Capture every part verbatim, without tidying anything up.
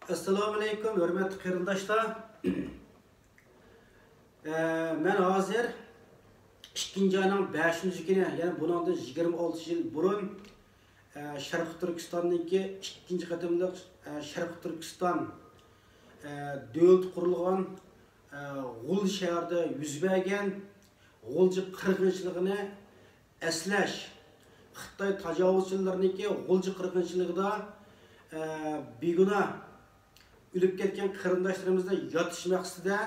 ئەسسالامۇئەلەيكۇم، ھۆرمەتلىك قېرىنداشلار. ئە، مەن ھازىر ئىككىنچى ئاينىڭ بەشىنچى كۈنى، يەنى بۇنىڭدىن يىگىرمە ئالتە يىل بۇرۇن، ئە، شەرقىي تۈركىستاندىكى ئىككىنچى قېتىملىق، ئە، شەرقىي تۈركىستان، ئە، دۆلىتى قۇرۇلغان، ئە، غۇلجا شەھىرىدە يۈز بەرگەن غۇلجا قىرغىنچىلىقىنى ئەسلەش، خىتاي تاجاۋۇزچىلىرىنىڭكى غۇلجا قىرغىنچىلىقىدا، ئە، بىگۇناھ ئۆلۈپ كەتكەن قېرىنداشلىرىمىزنى ياد ئېتىش مەقسىتىدە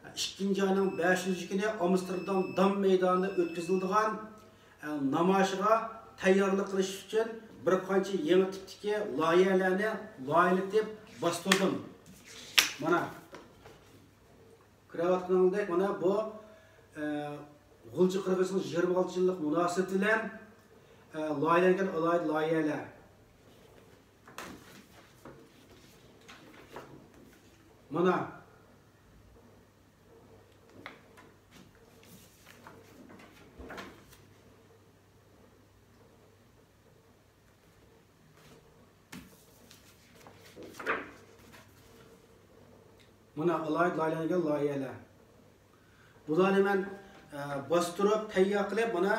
ئىككىنچى ئاينىڭ بەشىنچى كۈنى ئامستېردام دام مەيدانىدا ئۆتكۈزۈلىدىغان، ئە، نامايىشىغا تەييارلىق قىلىش ئۈچۈن بىر قانچە يېڭى تىپتىكى لايىھەلەرنى لايىھەلىتىپ باستۇردۇم. مانا. كۆرۈۋاتقىنىڭىزدەك، مانا بۇ، ئە، غۇلجا قىرغىنچىلىق يىگىرمە ئالتە يىللىق مۇناسىۋىتى بىلەن، ئە، لايىھەلەنگەن ئالاھىدە لايىھەلەر. مانا. مانا ئالاھىدە لايىھەلەنگەن لايىھەلەر. بۇلارنى مەن، ئە، باستۇرۇپ، تەييار قىلىپ، مانا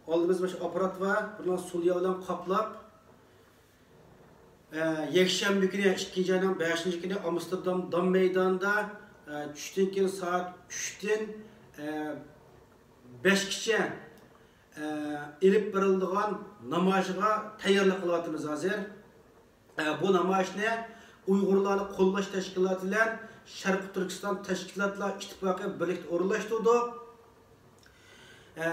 ئالدىمىزدا مۇشۇ ئاپپارات بار. بۇنى سوليا بىلەن قاپلاپ، ئە، يەكشەنبە كۈنى، ئىككىنچى ئاينىڭ بەشىنچى كۈنى ئامستېردام دام مەيدانىدا، ئە، چۈشتىن كېيىن سائەت ئۈچتىن، ئە، بەشكىچە، ئە، ئېلىپ بېرىلىدىغان نامايىشىغا تەييارلىق قىلىۋاتىمىز ھازىر. ئە، بۇ نامايىشنى ئۇيغۇرلارنى قوللاش تەشكىلاتى بىلەن شەرقىي تۈركىستان تەشكىلاتلار ئىتتىپاقى بىرلىكتە ئورۇنلاشتۇردۇق. ئە،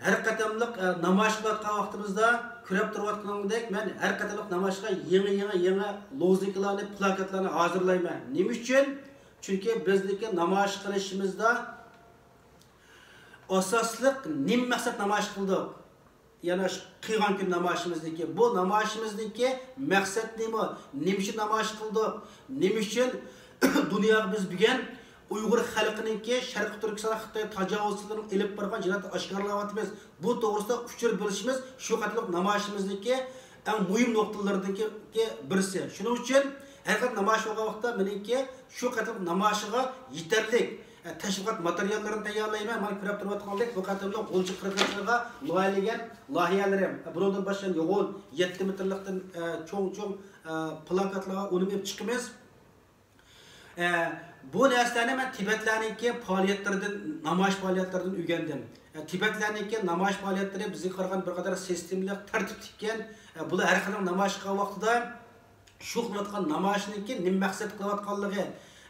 ھەر قېتىملىق، ئە، نامايىش قىلىۋاتقان ۋاقتىمىزدا كۆرۈپ تۇرۇۋاتقىنىڭدەك، مەن ھەر قېتىملىق نامايىشقا يېڭى، يېڭى، يېڭى لوزۇنكىلارنى، پلاكاتلارنى ھازىرلايمەن. نېمە ئۈچۈن؟ چۈنكى بىزنىڭكى نامايىش قىلىشىمىزدا ئاساسلىق نېمە مەقسەت نامايىش قىلدۇق؟ يەنە شۇ قىلغان كۈن نامايىشىمىزنىڭكى، بۇ نامايىشىمىزنىڭكى مەقسەت نېمە؟ نېمە ئۈچۈن نامايىش قىلدۇق؟ نېمە ئۈچۈن دۇنياغا بىز بۈگۈن ئۇيغۇر خەلقىنىڭكى شەرقىي تۈركىستاندا خىتاي تاجاۋۇزچىلىرىنىڭ ئېلىپ بارغان جىنايىتىنى ئاشكارىلاۋاتىمىز؟ بۇ توغرىسىدا ئۇچۇر بېرىشىمىز شۇ قېتىملىق نامايىشىمىزنىڭكى ئەڭ مۇھىم نۇقتىلىرىدىنكى بىرسى. شۇنىڭ ئۈچۈن ھەر قېتىم نامايىش بولغان ۋاقىتتا مېنىڭكى شۇ قېتىملىق نامايىشىغا يېتەرلىك، ئە، تەشۋىقات ماتېرىياللىرىنى تەييارلايمەن. مانا كۆرۈپ تۇرۇۋاتقاندەك، بۇ قېتىملىق غۇلجا قىرغىنچىلىقىغا لايىھەلىگەن لايىھەلىرىم. ئە، بۇنىڭدىن باشقا يوغان يەتتە مېتىرلىقتىن، ئە، چوڭ-چوڭ، ئە، پلاكاتلارغا ئۇنىمىپ چىقىمىز. ئە، بۇ نەرسىلەرنى مەن تىبەتلەرنىڭكى پائالىيەتلىرىدىن، نامايىش پائالىيەتلىرىدىن ئۆگەندىم. ئە، تىبەتلەرنىڭكى نامايىش پائالىيەتلىرى بىزگە قارىغاندا بىر قەدەر سىستېمىلىق، تەرتىپلىككەن. ئە، بۇلار ھەر قېتىم نامايىش قىلغان ۋاقتىدا شۇ قىلىۋاتقان نامايىشنىڭكى نېمە مەقسەت قىلىۋاتقانلىقى،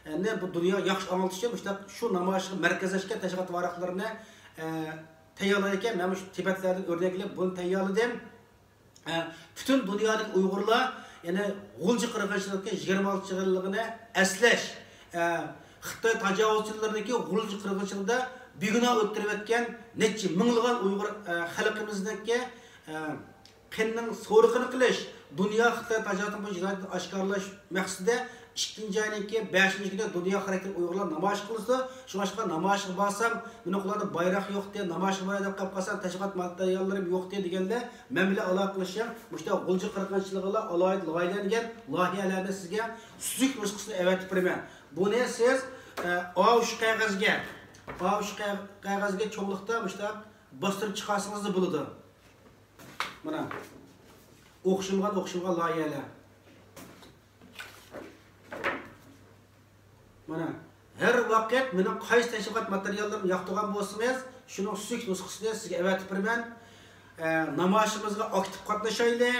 ئە، نى بۇ دۇنياغا ياخشى ئاڭلىتىش ئۈچۈن مۇشۇنداق شۇ نامايىشقا مەركەزلەشكەن تەشۋىقات ۋاراقلىرىنى، ئە، تەييارلايدىكەن. مەن مۇشۇ تىبەتلەردىن ئۆرنەك ئېلىپ بۇنى تەييارلىدىم. ئە، پۈتۈن دۇنيادىكى ئۇيغۇرلار، يەنى غۇلجا قىرغىنچىلىقى يىگىرمە ئالتىنچى يىللىقىنى ئەسلەش، ئە، خىتاي تاجاۋۇزچىلىرىنىڭكى غۇلجا قىرغىنچىلىقىدا بىگۇناھ ئۆلتۈرۈۋەتكەن نەچچە مىڭلىغان ئۇيغۇر، ئە، خەلقىمىزنىڭكى، ئە، قېنىنىڭ سورىقىنى قىلىش، دۇنيا خىتاي تاجاۋۇزىنىڭ بۇ جىنايىتىنى ئاشكارىلاش مەقسىتىدە ئىككىنچى ئاينىڭكى بەشىنچى كۈنى دۇنيا خاراكتېرلىك ئۇيغۇرلار نامايىش قىلىدۇ. شۇڭلاشقا نامايىشقا بارسام، مېنىڭ قولۇمدا بايراق يوقتى، نامايىشقا باراي دەپ قاپقالسام، تەشۋىقات ماتېرىياللىرىم يوقتى دېگەندە، مەن بىلەن ئالاقىلىشىڭ، مۇشۇنداق غۇلجا قىرغىنچىلىقىغا ئالاھىدە لايىھەلەنگەن لايىھەلەرنى سىزگە سۈزۈك نۇسخىسىنى ئەۋەتىپ بېرىمەن. بۇنى سىز، ئە، ئاۋۇ شۇ قەغەزگە، ئاۋۇ شۇ قە-، قەغەزگە چوڭلۇقتا مۇشۇنداق باستۇرۇپ چىقارسىڭىزلا بولىدۇ. مانا، ئوخشىمىغان، ئوخشىمىغان لايىھەلەر. مانا، ھەر ۋاقىت مېنىڭ قايسى تەشۋىقات ماتېرىياللىرىمنى ياقتۇرغان بولسىڭىز، شۇنىڭ سۈزۈك نۇسخىسىنى سىزگە ئەۋەتىپ بېرىمەن. ئە، نامايىشىمىزغا ئاكتىپ قاتنىشايلى.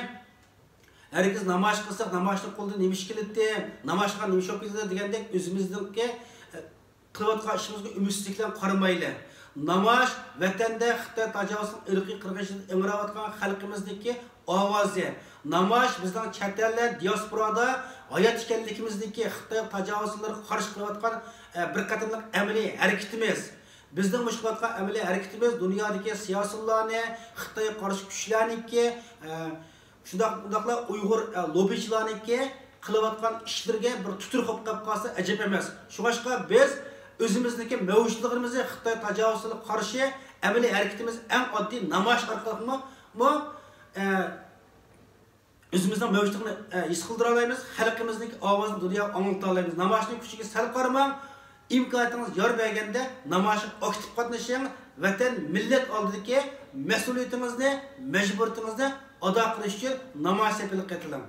ھەرگىز نامايىش قىلساق، نامايىشنىڭ قولىدىن نېمە ئىش كېلىدۇ، نامايىش قىلغان نېمە ئىش بولۇپ كېتىدۇ دېگەندەك ئۆزىمىزنىڭكى، ئە، قىلىۋاتقان ئىشىمىزغا ئۈمىدسىزلىك بىلەن قارىمايلى. نامايىش ۋەتەندە خىتاي تاجاۋۇزىنىڭ ئىرقىي قىرغىنچىلىقىدا ئىڭراۋاتقان خەلقىمىزنىڭكى ئاۋازى. نامايىش بىزنىڭ چەت ئەلدە، دىياسپورادا ھايات ئىكەنلىكىمىزنىڭكى خىتاي تاجاۋۇزچىلىرىغا قارشى قىلىۋاتقان، ئە، بىر قېتىملىق ئەمەلىي ھەرىكىتىمىز. بىزنىڭ مۇشۇ قىلىۋاتقان ئەمەلىي ھەرىكىتىمىز دۇنيادىكى سىياسىيونلارنى، خىتايغا قارشى كۈچلەرنىڭكى، ئە، شۇنداق، شۇنداقلا ئۇيغۇر، ئە، لوببىچىلارنىڭكى قىلىۋاتقان ئىشلىرىگە بىر تۈتۈر قوپۇپ قاپقالسا ئەجەب ئەمەس. شۇڭلاشقا بىز ئۆزىمىزنىڭكى مەۋجۇتلۇقىمىزنى خىتاي تاجاۋۇزچىلىرىغا قارشى ئەمەلىي ھەرىكىتىمىز ئەڭ ئاددىي نامايىش ئارقىلىقمۇ، مۇ، ئە، ئۆزىمىزنىڭ مەۋجۇتلۇقىنى ھېس قىلدۇرالايمىز، خەلقىمىزنىڭ ئاۋازىنى دۇنياغا ئاڭلىتالايمىز. نامايىشنىڭ كۈچىگە سەل قارىماڭ، ئىمكانىيىتىڭىز يار بەرگەندە نامايىشقا ئاكتىپ قاتنىشىڭ، ۋەتەن، مىللەت ئالدىدىكى مەسئۇلىيىتىڭىزنى، مەجبۇرىيىتىڭىزنى ئادا قىلىش ئۈچۈن نامايىش سېپىگە قېتىلىڭ.